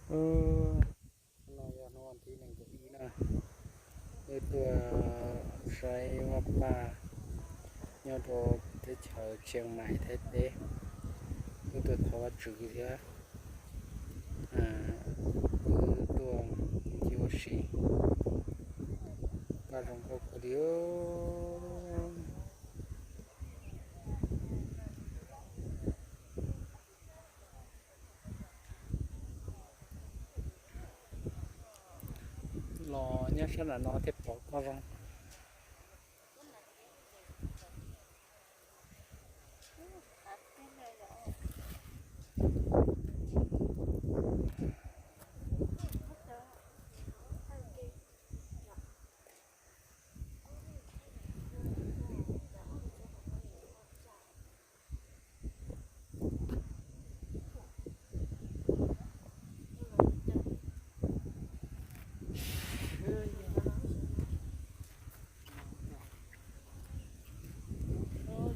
Hnub no yog hnub tim nees nkaum ib na, wb tuaj saib vaj paj nyob rau teb chaws Tsheej Maim Thaib teb, wb tuaj thov Vajtswv thiab. Wb tuaj ncig ua si, paj zoo nkauj kawg li. Los nyob sab nram no thiaj pom paj zoo.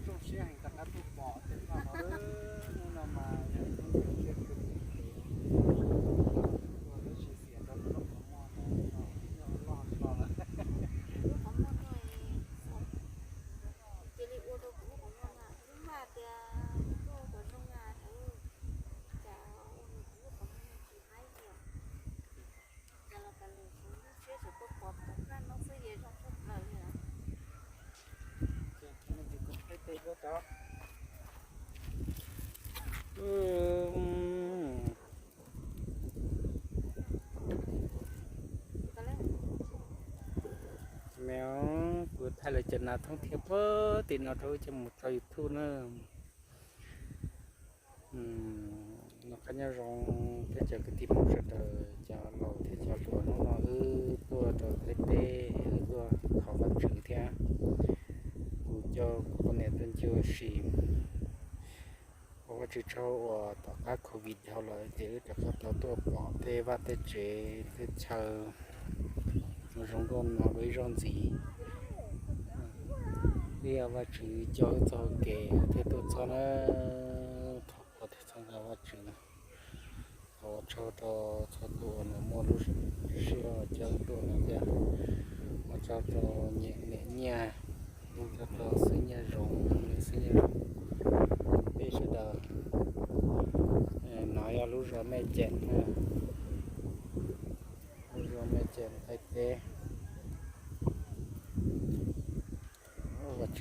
Zoo siab heev rov qab tuaj pom tej no, hnub no mas zoo siab kawg li. Ua lub tsis xiam rau lub qhov muag no, loj hlo lawm. Lub qhov muag no cia li ua rau kuv lub qhov muag na, kuv vaj tias kuv tuaj kom zoo na, cas ua rau kuv lub qhov muag no tsis haib li. Cas los tas lus kuv lub siab tseem tuaj pom tom qab no xwb es zoo tshaj plaws li. Me, kuv thaij lawv cov nas thoob thiab puag tim no rau wb coj mus tso YouTube na. Noj qab nyob zoo teb chaws kwv tij Hmoob sawv daws, cov laus thiab cov hluas. Hnub no wb tuaj rau Thaib teb, wb tuaj thov Vajtswv thiab. Kuv coj kuv poj niam tuaj ncig ua si, ua Vajtswv tsaug uas tom qab COVID dhau lawm ces wb rov qab tau tuaj pom tej vaj tej tsev tej chaw zoo nkauj no dua ib zaug ntxiv. Twb yog Vajtswv coj wb txoj hau kev wb thiaj tuaj txog na. Thov qhuas thiab txhawb nqa Vajtswv. Thov ua tsaug rau txhua tus uas nws muaj lub siab coj wb tuaj no thiab. Ua tsaug rau niam Nyiaj, ua tsaug rau xib Nyiaj Zoov, niam xib Nyiaj Zoov. Peb sawv daws, no yog lub zos Mej Cem, lub zos Mej Cem Thaib teb. No yog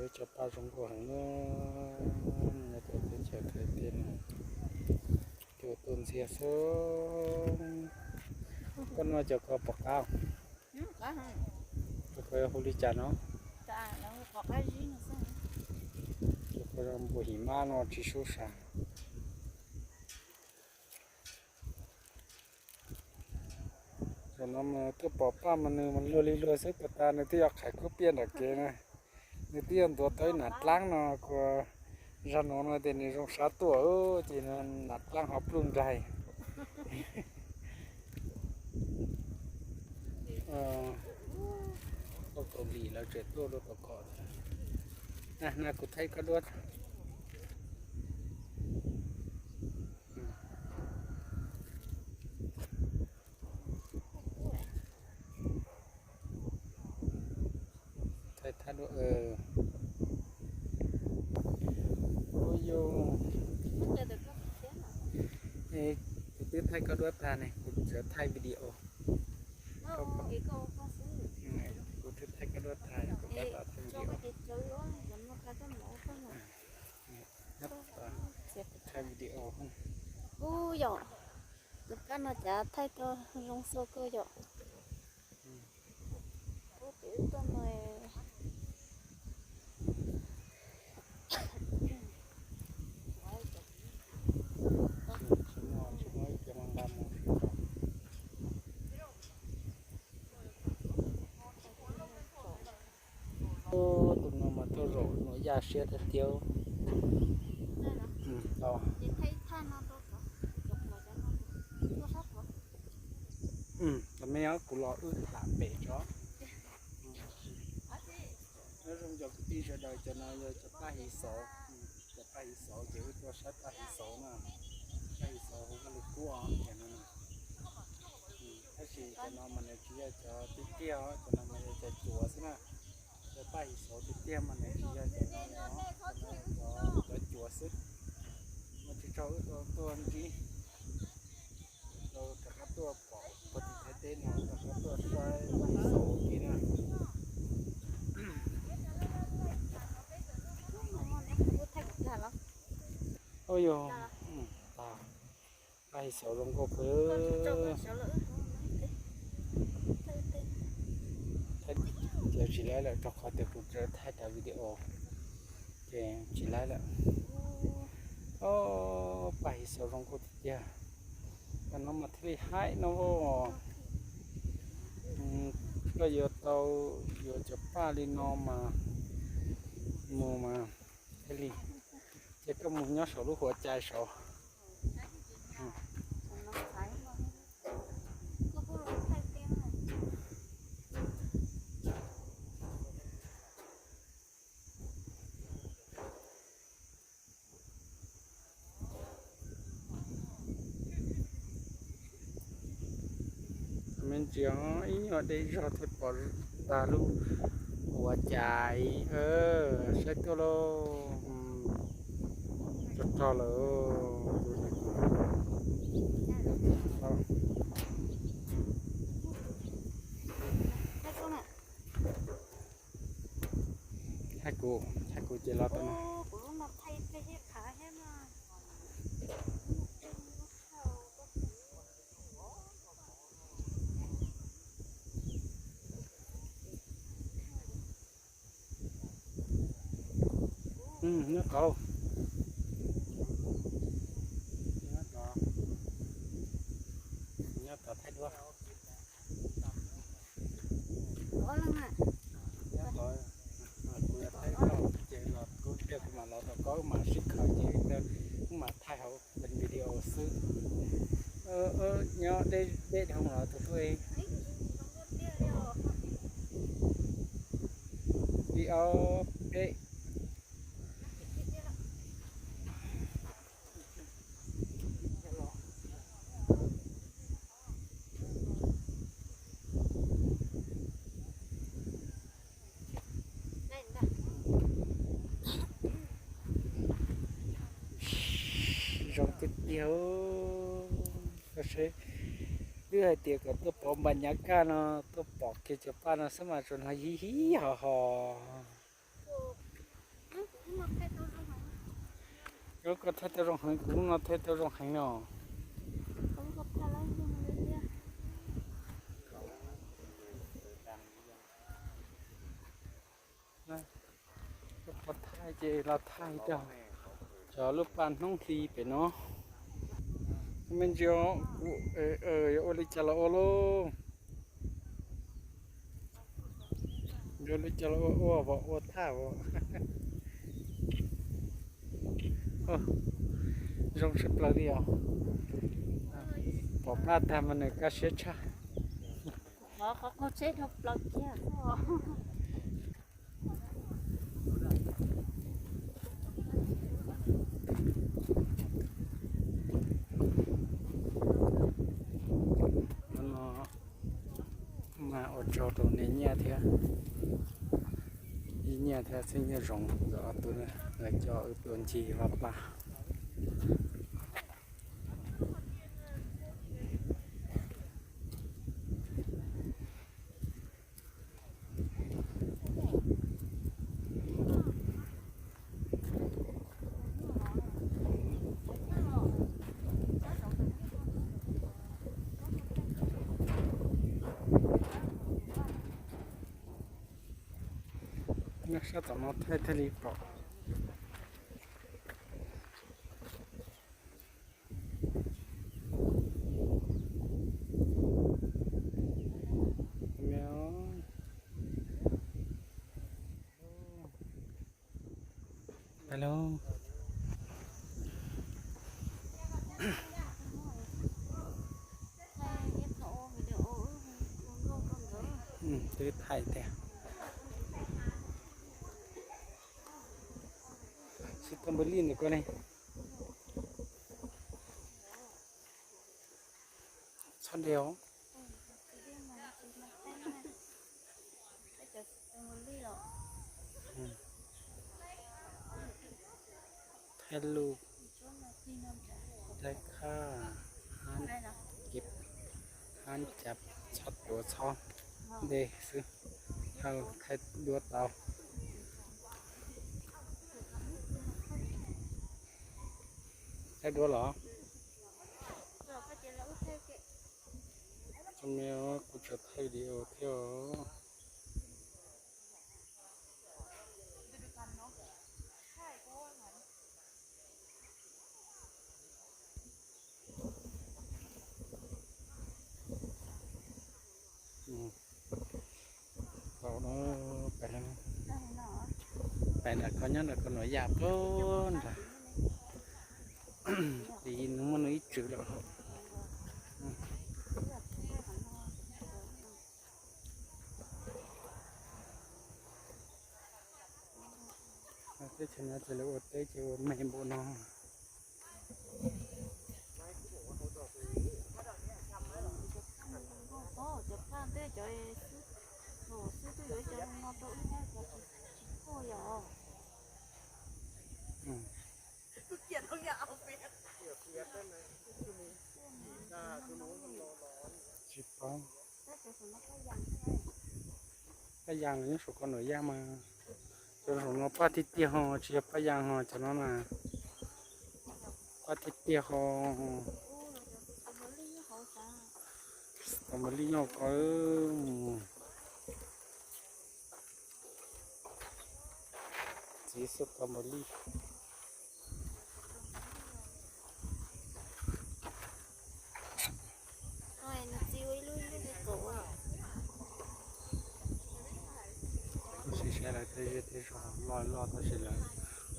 ib co paj zoo nkauj heev na, nyob rau teb chaws Thaib teb no. Cua tuaj ntxiag xwb. Koj noj cov ko pom qab? Cov ko yog hu li cas no? Cov ko yog npua him mab no tsis sub sas. Zaum no mas tuaj pom paj mas nws mas luag li luag xwb, puag ta nws twb yog qhais kub piaj nram kev na. Nws twb yog ntuav tau ib nam dlaab no, kuv zag nuav no tias nws zoo sab tuaj ces nam dlaab ho pluj nplaig. Poj Kaus Lim lawv tseem tuaj dua tom kom. Na kuv thaij koj duab. Thaij thaj duab. Ua yog, kuv twb thaij koj duab tag ne, kuv tseem thaij video. Kuv twb thaij koj duab tag, kuv tab tom thaij video. Thaij video. Ub yom, tus kab no cas thaij tau zoo xwb kawg yom. Ub, ces wb tuaj no. Tus no mas tuaj zaum no yaj siab tiag tiag. Los me os, kuv los wb tham pem tso. Nyob zoo cov kwv tij sawv daws, cov no yog cov paj hiv xauv. Cov paj hiv xauv ces wb tuaj saib paj hiv xauv na. Paj hiv xauv hu vaj lug kub os, cov no na. Tab sis cov no mas nws tsis yog cov tiag tiag os, cov no mas yog cov cuav xwb na. Cov paj hiv xauv tiag tiag mas nws tsis yog cov no, cov no yog cov, cov cuav xwb. Mas tsis tau wb tau tuaj ntsib, tau rov qab tuaj pom puag tim Thaib teb no, rov qab tuaj saib paj hiv xauv ua ke na. Ua yog, paj hiv xauv zoo nkauj kawg. Ces tsis laib lawm, rau qhov tias kuv thaij cov video ces tsis laib lawm. Ob, paj hiv xauv zoo nkauj tiag tiag. Paj no mas thiaj li haib no. Koj yuav tau, yuav cov paj li no mas mus mas thiaj li, ces koj mus nyob saum lub huav cai saud. Me ntsis ib nyuag deb zog thiaj pom tag lub huav cai. Saib tuaj lauj, rog rog lawm. Thaij kuv, thaij kuv ces los tau no. Nyob tod, nyob tod thaij duab. Nyob tod, kuv yog thaij koj ces los kuv, kuv mam los tau koj, wb mam sib khaws ces wb mam thaij hauv video xwb. Nyob deb dhau los tus tub, ib ob peb. Zoo tiag tiag. Koj seb, twb hais tias kom tuaj pom npas nyav kaj no, tuaj pom kiag cov paj no xwb mas tsuas hnov hib hib ho ho. Koj thaij tau zoo heev, kuv lub no thaij tau zoo heev no. Koj thaij ces los thaij rau cov lub paj hnub hli pem no. Me ntsis, kuv yuav ua li cas los ua lauj. Yuav ua li cas los ua, ua os, ua thaj os. Zoo siab plaws li os. Pom paj tag mas nws kaj siab tshaj. Qhov qaug tsheb dhau plaws kiag. Mas ua tsaug rau nej nyiaj thiab, ib nyiaj thiab xwb nyiaj zoo, ob tug lawv coj wb tuaj ncig vaj paj. Nyob sab tom no thaij thiaj li pom. Hello. twb thaij tiag. Xwb tau npawg Lij ntawm ko ne. Txhob de os. Thaij lub, thaij khab, hab, hab cas txhob tuav txhob de xwb, thaij duab tau. Thaij duab los? Tso me, kuv tsuas thaij video thiab os. Pais nram ko nyob nram ko Nuam Yaj puag nrad, muaj nws ib tswv lawm. Teb chaws no ces lawv ua teb ces ua me npaum no. Tsis paub. Paj Yas los nyob saum ko Nuam Yaj mas. Cov saum no paj tiag tiag ho tsis yog Paj Yas ho cov no na. Paj tiag tiag ho. Xwb tau npawg Lij nyob ko. Txiv xwb tau npawg Lij. Tab sis saib lawv tej zej tej zos loj loj tab sis lawv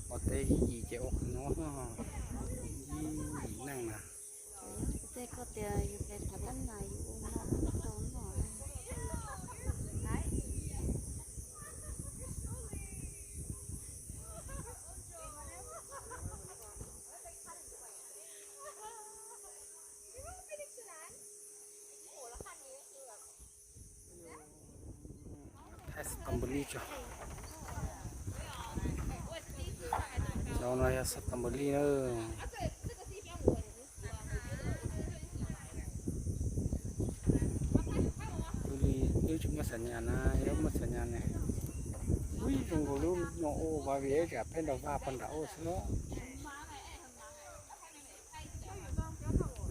ua teb yim ces ua qhov no ib yim neej na. Tej koj tias yus pes phav tab mas yus ua no ua tau no. Thaij xab tos npus li tso. Cov no yog xab tos npus li na. Npus li twb tsis muaj xam nyas na, yog muaj xam nyas ne. Ub, zoo nkaus lub no ua vaj vim tsam peb nrog vaj pog nram ua xwb.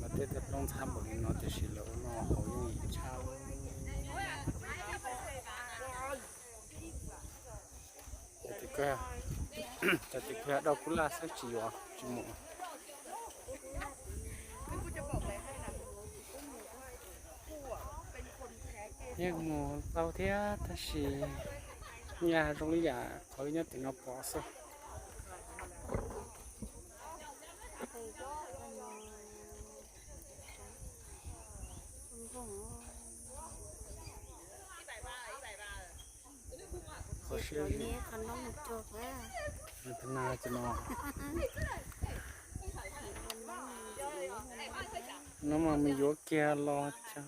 Lawv tej tau roob ntxhab npaum li no tiam sis lawv ua no hauv yeej yim tshaj. Cov tim khw dau kub laj xwb tsis yuav tsis mus. Yeej mus tau thiab tab sis nyaj zoo li yam qhov nyob tim no pom xwb. Qhov siab zim. Tus nas ces no, no mas mus yuav kiag los tso.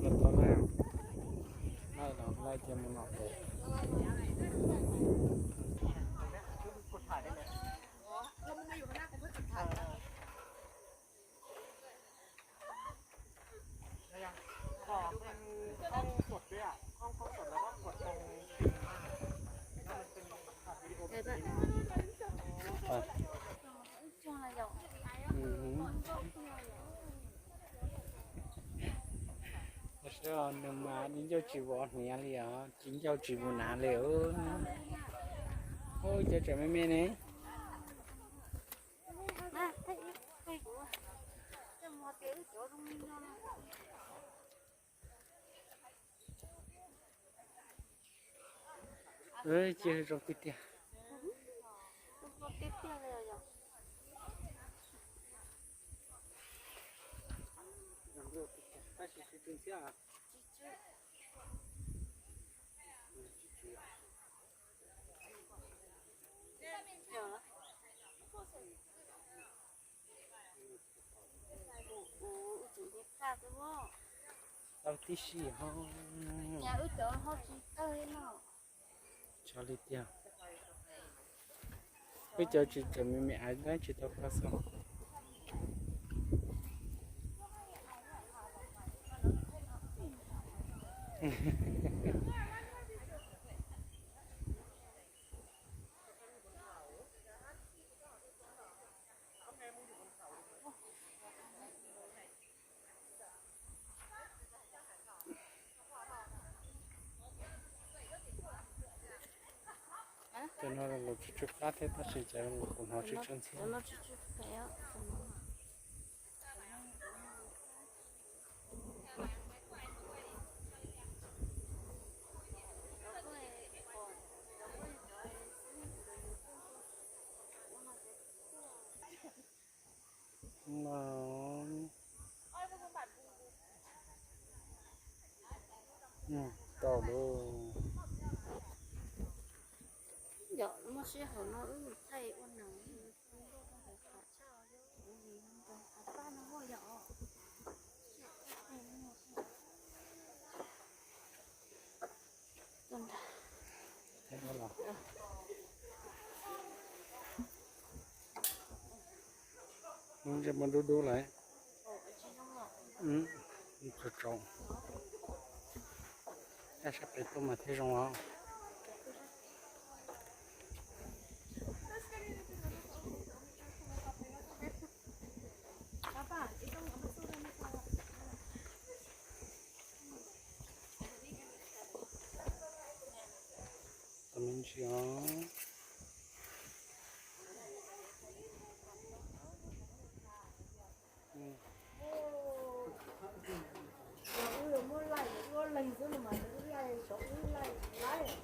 Los tau laij, laij los laij kiag mus no pem. Nws mas di ncauj tsis vov hniav li os, di ncauj tsis vov hnav li. Ub, cov tseem me me ne. Ces zoo tiag tiag. Tau tib si ho. Tso li tiag. Wb cov tsis tseem me me aiv dab tsis tau kho xwb. Cov no zoo nkaus tsw tsw qab thiab tab sis cov zoo nkaus kuv hnov tsw tsw ntxhiab. Tau lauj. Yog muaj sij hawm no wb mus thaij ua neeg. Ntsia mas dub dub lawm. Tsaus tsaus. Sab pem tuaj mas thiaj zoo os. Tau me ntsis os. Yog wb muab laij ua leeg xwb no mas wb laij, xyov wb laij laij.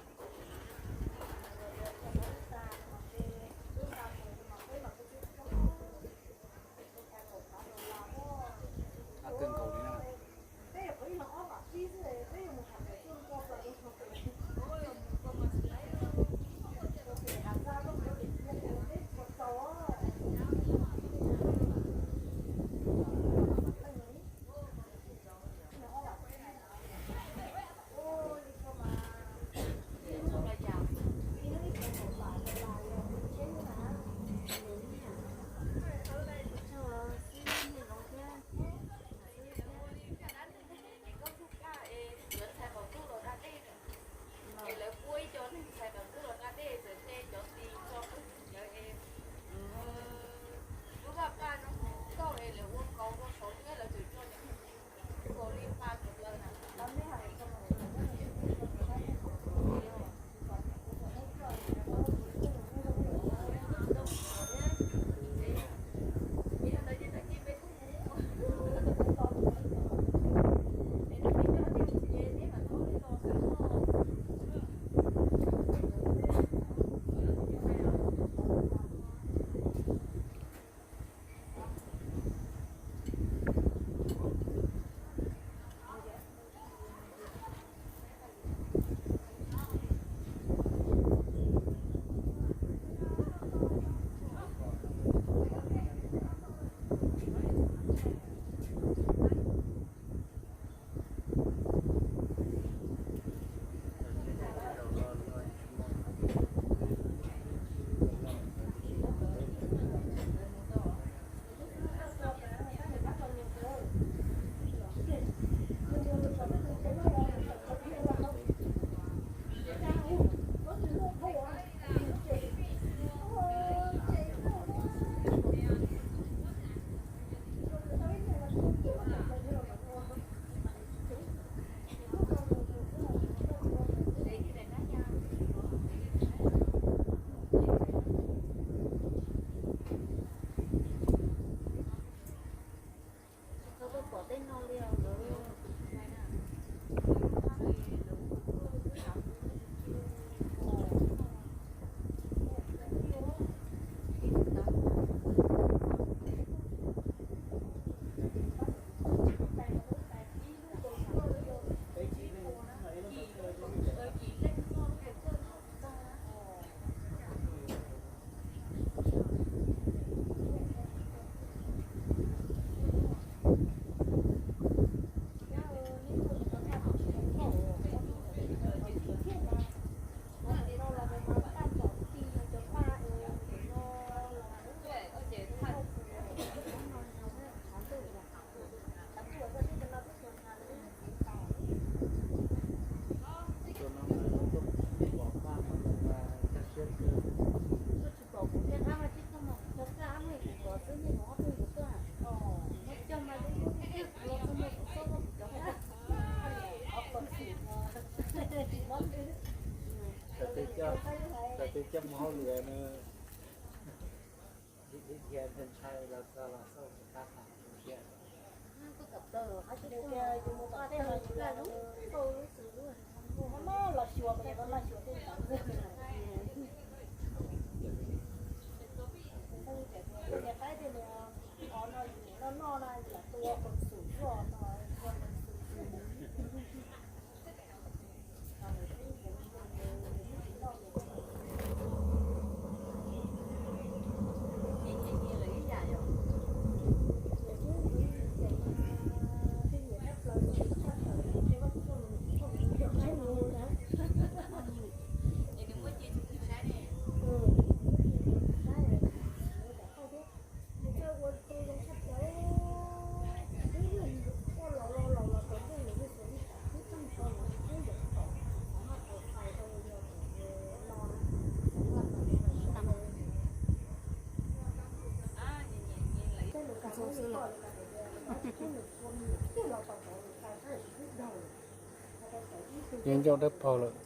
Yeej ncauj dawb paug lawm.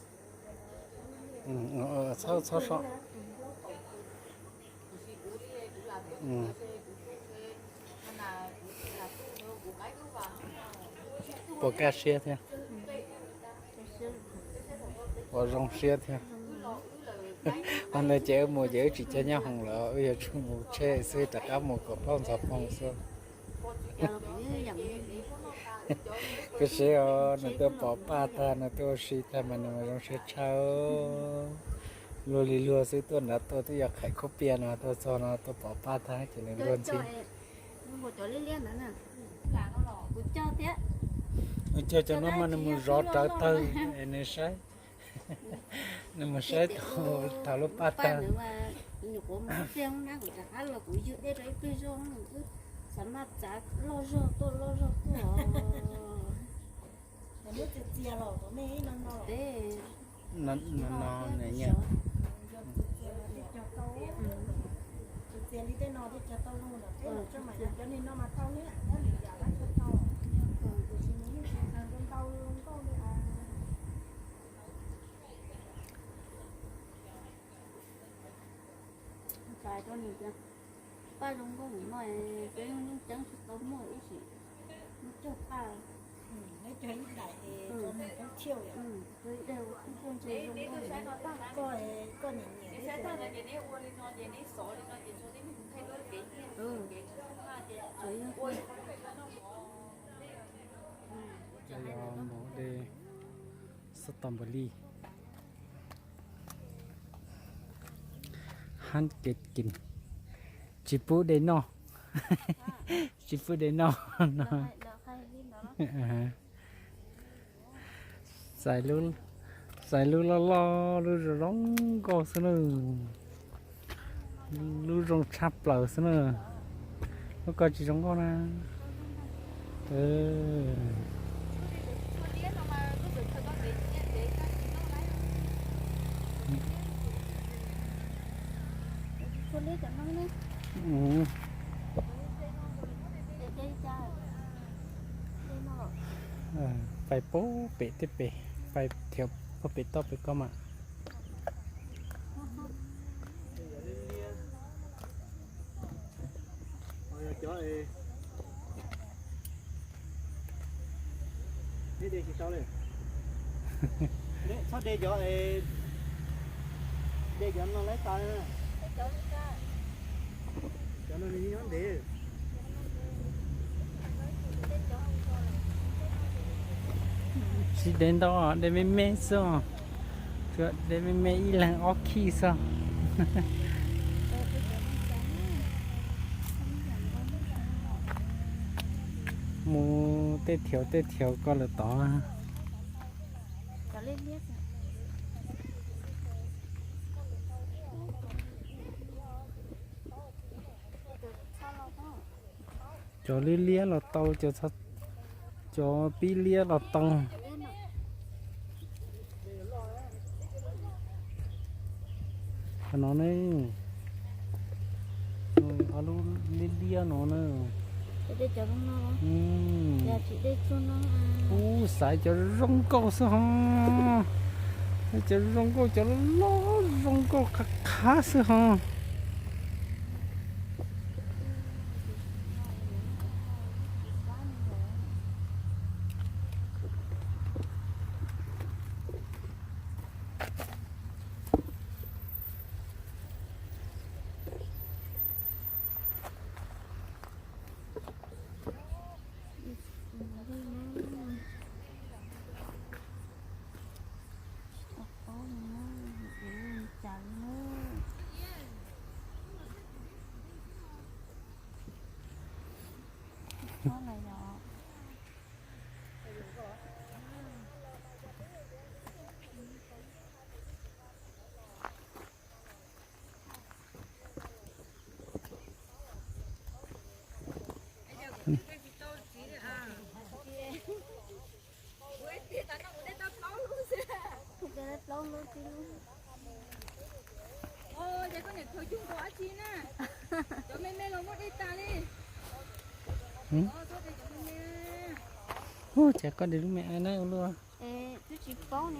Txhob, txhob so. Puas kaj siab thiab? Puas zoo siab thiab? Ho no ces wb mus ces wb tsis coj nyab hoom lawm, wb yuav tsum mus tsheb xwb rov qab mus kom plaub ntxhov phooj xwb. Koj saib os, nws tuaj pov paj tag, nws tuaj ua si tag mas nws zoo siab tshaj. Luag li luag xwb, tuaj nrad tuaj twb yog qhaim khaub pias no, tuaj txog no tuaj pov paj tag ces nws luag ntxhi. Ua cog cov no mas nws mus zov rawv tawg es nws saib. Nws mus saib thaum lub paj tag. Paj zoo nkauj no, peb yeej ceeb tsis tau muaj ib sim, muab cog paj. Xov tooj npaum li hab kev kin, tsis pub de noj, tsis pub de noj no. Txais lub loj loj, lub zoo zoo nkauj xwb na. Lub zoo tshaj plaws xwb na. Lub ko tsis zoo nkauj na. Pais puag pem tej pem, pais thiab puag pem toj pem ko mas. Txhob de cov, de cov no laib tas. Cov no nws nyob ntev. Tsis de ntau, de me me xwb os. De me me ib leeg ob khij xwb. Mus tej thiav tej thiav ko lawm tod. Cov liab liab los tau, cov pib liab los tau. Qhov no ne, ob lub liab liab no na. Ub, xaiv cov zoo nkauj xwb ho. Cov zoo nkauj, cov loj loj zoo nkauj qab qab xwb ho. Ub, cas koj de lub me ai na ua luaj. Twb tsis paub ne.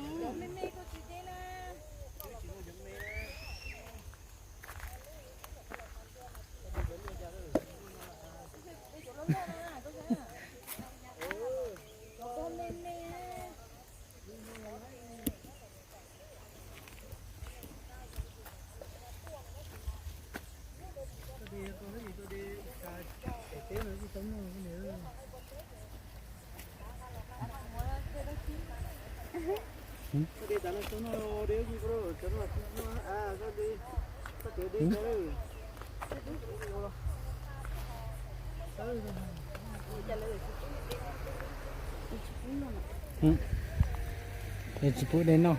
Es tsis pub de noj.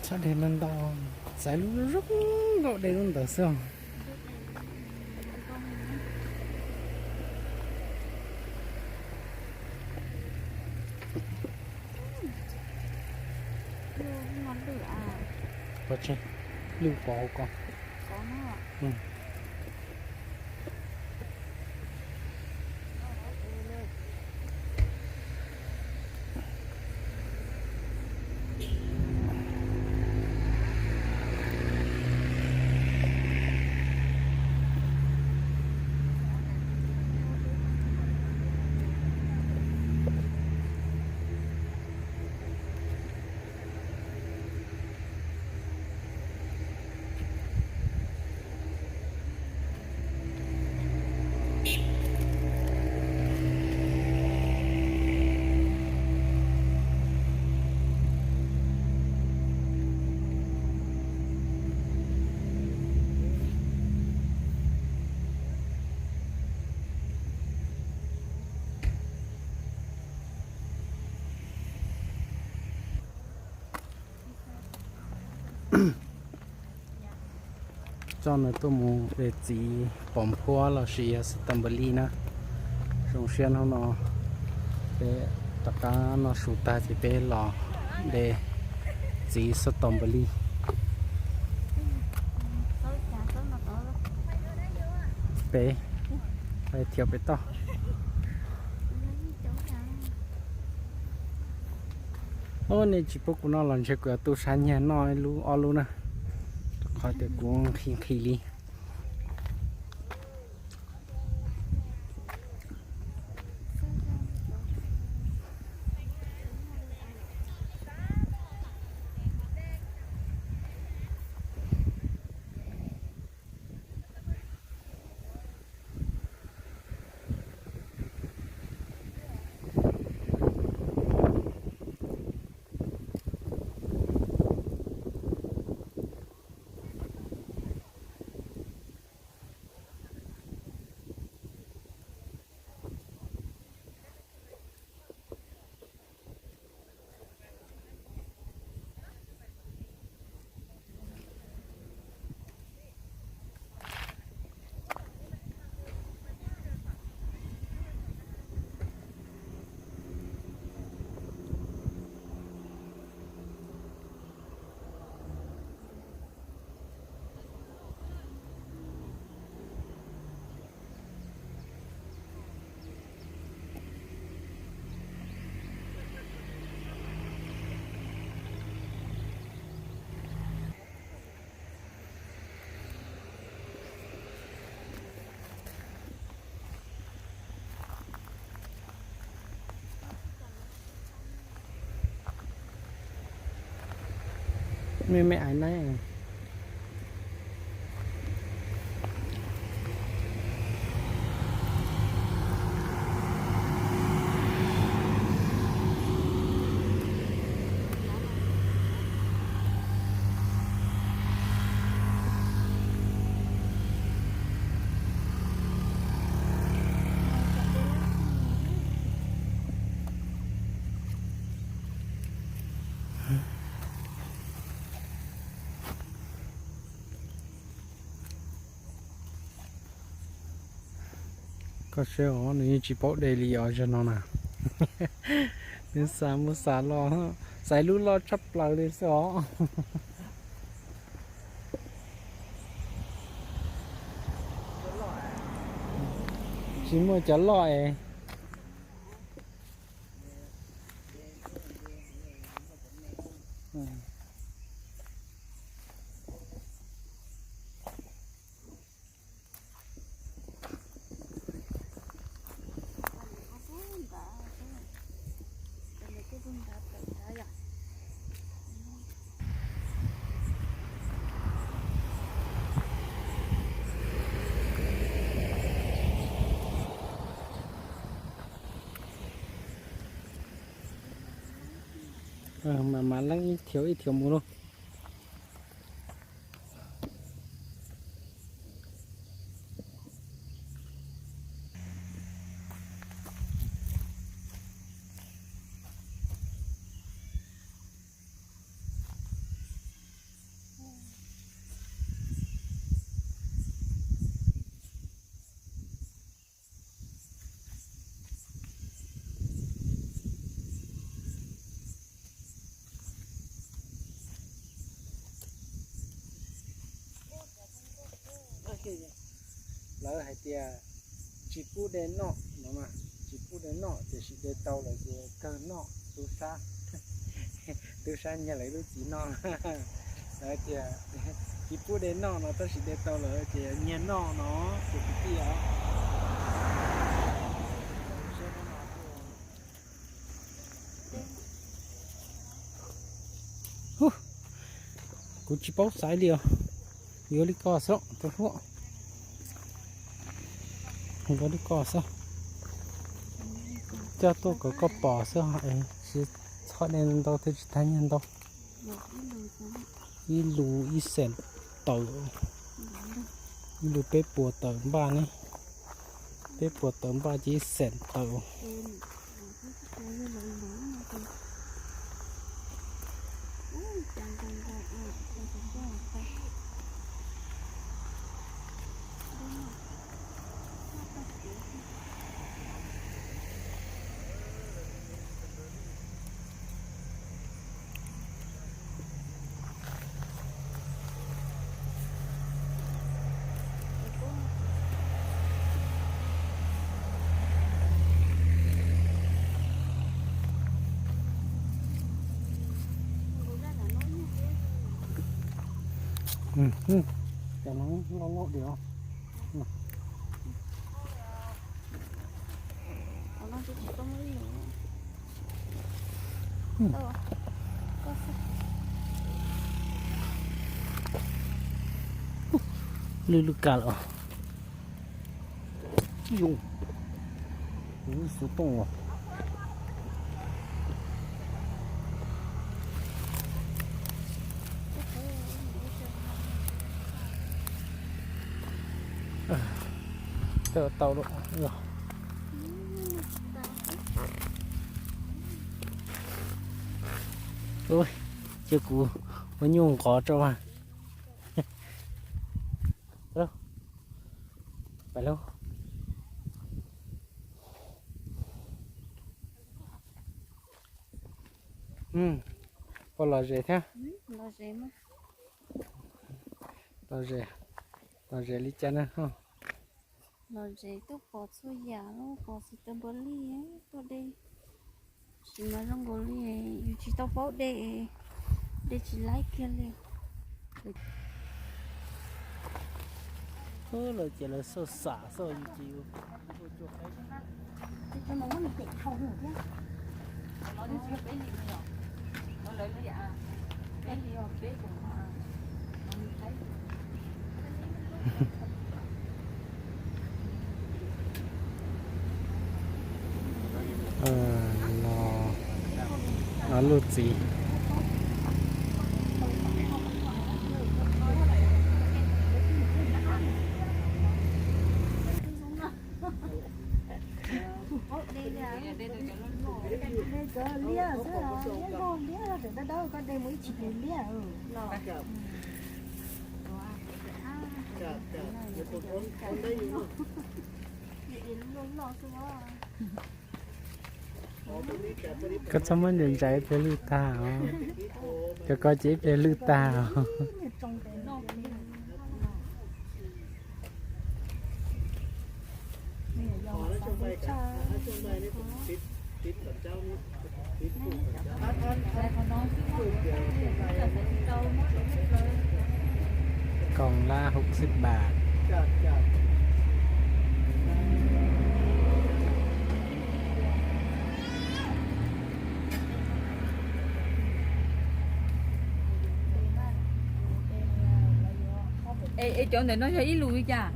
Txhob de loj ntau, xaiv lub zoo nkauj de lub ntawd xwb os. Pov tseg, lwj pov hauv ko. Coj nws tuaj mus de txiv pom nphuab los sis yog xov tooj npam li na. Zoo siab hnub no peb rov qab noj su tag ces peb los de txiv xov tooj npam li. Peb thiab peb toj. Ob, nej tsis pub kuv noj los ntshe kuv yuav tu sab nyiag noj ib lub ob lub na, rau qhov tias kuv nqhis nqhis li. Me me aiv na. Koj saib os, nws yeej tsis paub de li os zog no na. Nws xav mus xav los, xaiv lub loj tshaj plaws li xwb os. Tsis muaj cov loj es. Mas mas leej ib thiav ib thiav mus lauj. Lawv hais tias tsis pub de noj no mas, tsis pub de noj tiam sis de tau lawm ces kawg noj, tub sab, tub sab nyiag lawv lub txiv noj. Lawv tias tsis pub de noj no tab sis de tau lawm ces nyiag noj no, ces kwv tij os. Kuv tsis paub xaiv li os. Yuav li ko xwb tus hluas. Yuav li ko xwb. Coj tuaj kom koj pom xwb es tsis txhob de ntau thiaj tsis tag nyiaj ntau. Ib lus ib xees tawm, ib lus peb puas tawm npaj ne. Peb puas tawm npaj ces ib xees tawm. Cov no loj loj diam. Lwj lwj kag lawm. Ib yus, kuv xov tooj os. Tau tau lawm. Ua, cia kuv ua nyuj nqov tso mas. Pais lauj. Koj los ze thiab. Los ze, los ze li cas na? Los ze tuaj pom txhua yam, pom xis tas npua lij, tuaj de. Sim no zoo nkaus li yus tsis tau paub de, de tsis laib kiag li. Lawv ces lawv xauj xam xauj yus ces yus ua cua qaib. Los ob lub txiv. Koj txhob muab ntsaws ntsaws ib pliag lwj tag os. Cov ko ces ib pliag lwj tag os. Koj lab hauv xib pas. Es cov ntawm no yog ib lus li cas?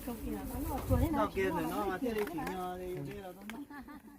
Txoj kev ntawm no mas thiaj li tsim nyog li dej los tau noj.